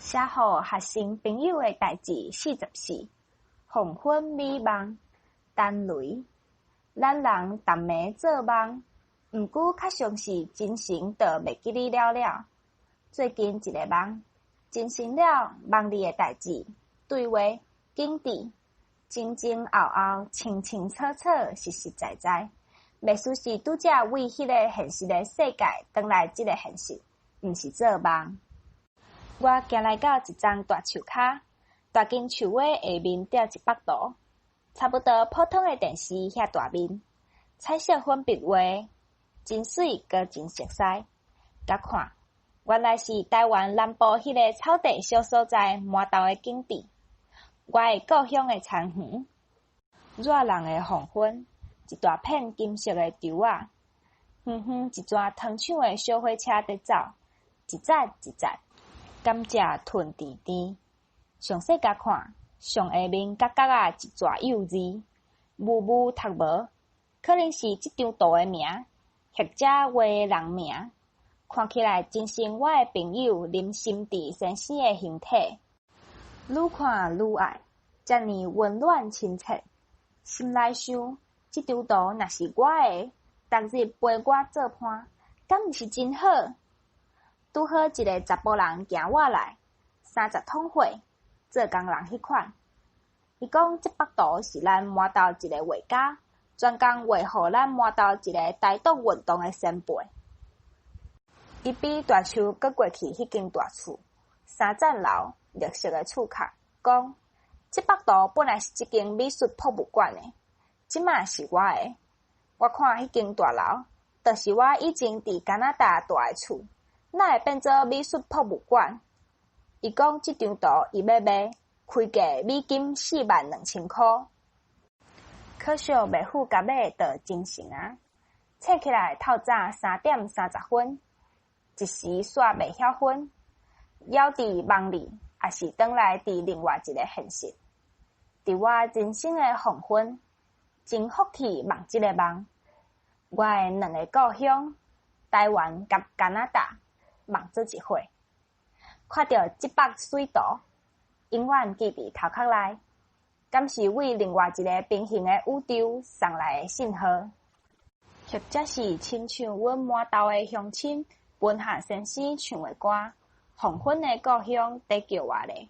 寫予學生朋友的代誌44，黃昏美夢，陳雷。咱人逐暝做夢，毋過較常是精神就袂記得了了。最近一个夢，精神了夢裡的代誌、對話、景致，前前後後，清清楚楚，實實在在。袂輸是拄才為彼个現實的世界轉來這个現實，毋是做夢。我行來到一叢大樹跤，大間樹尾下面吊一幅圖，差不多普通的電視遐大面，彩色粉筆畫，真媠閣真熟似。佮看，原來是台灣南部彼个草地小所在饃頭的景致，我的故鄉的田園，熱人的黃昏，一大片金色的稻仔，遠遠一逝糖廠的小火車佇走，一節一節，甘蔗吞甜甜。詳細共看，上下面角角仔一逝幼字，霧霧讀無，可能是這張圖的名，或者畫的人名。看起來真像我的朋友林心智先生的形體。愈看愈愛，遮爾溫暖親切。心內想，這張圖若是我的，逐日陪我做伴，敢毋是真好？拄好一个查埔人行倚來，30桶火，做工人彼款。伊講這幅圖是咱饃頭一个畫家，專工畫予咱饃頭一个台獨運動的前輩。伊比大樹閣過去彼間大厝，三層樓，綠色的厝殼，講這幅圖本來是這間美術博物館的，這馬是我的。我看彼間大樓，就是我以前佇加拿大蹛的厝，哪會變做美術博物館？伊講這張圖伊欲賣，開價美金42,000箍。可惜袂赴共買就精神啊！醒起來透早3點30分，一時煞袂曉分，猶佇夢裡，抑是轉來佇另外一个現實。佇我人生的黃昏，真福氣夢這个夢。我的兩个故鄉，台灣佮加拿大，夢做一伙。看著這幅媠圖，永遠記佇頭殼內，敢是為另外一个平行的宇宙送來的信號，或者是親像阮饃頭的鄉親文瀚先生唱的歌《黃昏的故鄉》佇叫我咧。